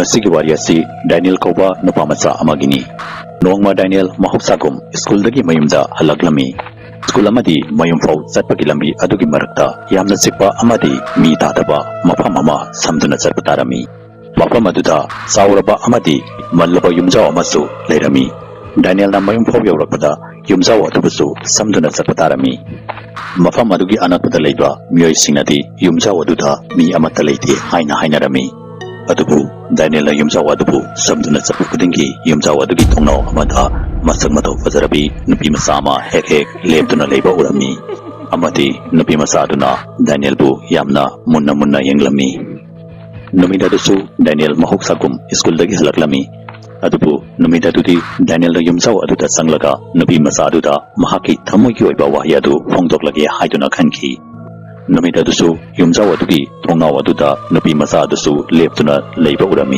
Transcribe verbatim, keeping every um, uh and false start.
ꯃꯁꯤꯒꯤ ꯋꯥꯔꯤ ꯑꯁꯤ ꯗꯦꯅꯤꯌꯦꯜ ꯀꯧꯕ ꯅꯨꯄꯥ ꯃꯆꯥ ꯑꯃꯒꯤꯅꯤ꯫ ꯅꯣꯡꯃ ꯗꯦꯅꯤꯌꯦꯜ ꯃꯍꯧꯁꯥꯒꯨꯝ ꯁ꯭ꯀꯨꯜꯗꯒꯤ ꯃꯌꯨꯝꯗ ꯍꯜꯂꯛꯂꯝꯃꯤ꯫ ꯁ꯭ꯀꯨꯜ ꯑꯃꯗꯤ ꯃꯌꯨꯝ ꯐꯥꯎ ꯆꯠꯄꯒꯤ ꯂꯝꯕꯤ ꯑꯗꯨꯒꯤ ꯃꯔꯛꯇ ꯌꯥꯝꯅ ꯆꯤꯛꯄ ꯑꯃꯗꯤ ꯃꯤ ꯇꯥꯗꯕ ꯃꯐꯝ ꯑꯃ ꯁꯝꯗꯨꯅ ꯆꯠꯄ ꯇꯥꯔꯝꯃꯤ꯫ ꯃꯐꯝ ꯑꯗꯨꯗ ꯆꯥꯎꯔꯕ ꯑꯃꯗꯤ ꯃꯜꯂꯕ ꯌꯨꯝꯖꯥꯎ ꯑꯃꯁꯨ ꯂꯩꯔꯝꯃꯤ꯫ ꯗꯦꯅꯤꯌꯦꯜꯅ ꯃꯌꯨꯝ ꯐꯥꯎ ꯌꯧꯔꯛꯄꯗ ꯌꯨꯝꯖꯥꯎ ꯑꯗꯨꯕꯨꯁꯨ ꯁꯝꯗꯨꯅ ꯆꯠꯄ ꯇꯥꯔꯝꯃꯤ꯫ ꯃꯐꯝ ꯑꯗꯨꯒꯤ ꯑꯅꯛꯄꯗ ꯂꯩꯕ ꯃꯤꯑꯣꯏꯁꯤꯡꯅꯗꯤ ꯌꯨꯝꯖꯥꯎ ꯑꯗꯨꯗ ꯃꯤ ꯑꯃꯠꯇ ꯂꯩꯇꯦ ꯍꯥꯏꯅ ꯍꯥꯏꯅꯔꯝꯃꯤ꯫ ꯑꯗꯨꯕꯨ ꯗꯦꯅꯤꯌꯦꯜꯅ ꯌꯨꯝꯖꯥꯎ ꯑꯗꯨꯕꯨ ꯁꯝꯗꯨꯅ ꯆꯠꯄ ꯈꯨꯗꯤꯡꯒꯤ ꯌꯨꯝꯖꯥꯎ ꯑꯗꯨꯒꯤ ꯊꯣꯡꯅꯥꯎ ꯑꯃꯗ ꯃꯁꯛ ꯃꯇꯧ ꯐꯖꯔꯕꯤ ꯅꯨꯄꯤ ꯃꯆꯥ ꯑꯃ ꯍꯦꯛ ꯍꯦꯛ ꯂꯦꯞꯇꯨꯅ ꯂꯩꯕ ꯎꯔꯝꯃꯤ꯫ ꯑꯃꯗꯤ ꯅꯨꯄꯤ ꯃꯆꯥ ꯑꯗꯨꯅ ꯗꯦꯅꯤꯌꯦꯜꯕꯨ ꯌꯥꯝꯅ ꯃꯨꯟꯅ ꯃꯨꯟꯅ ꯌꯦꯡꯂꯝꯃꯤ꯫ ꯅꯨꯃꯤꯠ ꯑꯗꯨꯁꯨ ꯗꯦꯅꯤꯌꯦꯜ ꯃꯍꯧꯁꯥꯒꯨꯝ ꯁ꯭ꯀꯨꯜꯗꯒꯤ ꯍꯜꯂꯛꯂꯝꯃꯤ꯫ ꯑꯗꯨꯕꯨ ꯅꯨꯃꯤꯠ ꯑꯗꯨꯗꯤ ꯗꯦꯅꯤꯌꯦꯜꯅ ꯌꯨꯝꯖꯥꯎ ꯑꯗꯨꯗ ꯆꯪꯂꯒ ꯅꯨꯄꯤ ꯃꯆꯥ ꯑꯗꯨꯗ ꯃꯍꯥꯛꯀꯤ ꯊꯃꯣꯏꯒꯤ ꯑꯣꯏꯕ ꯋꯥꯍꯩ ꯑꯗꯨ ꯐꯣꯡꯗꯣꯛꯂꯒꯦ ꯍꯥꯏꯗꯨꯅ ꯈꯟꯈꯤ꯫ ꯅꯨꯃꯤꯠ ꯑꯗꯨꯁꯨ ꯌꯨꯝꯖꯥꯎ ꯑꯗꯨꯒꯤ ꯊꯣꯡꯅꯥꯎ ꯑꯗꯨꯗ ꯅꯨꯄꯤ ꯃꯆꯥ ꯑꯗꯨꯁꯨ ꯂꯦꯞꯇꯨꯅ ꯂꯩꯕ ꯎꯔꯝꯃꯤ꯫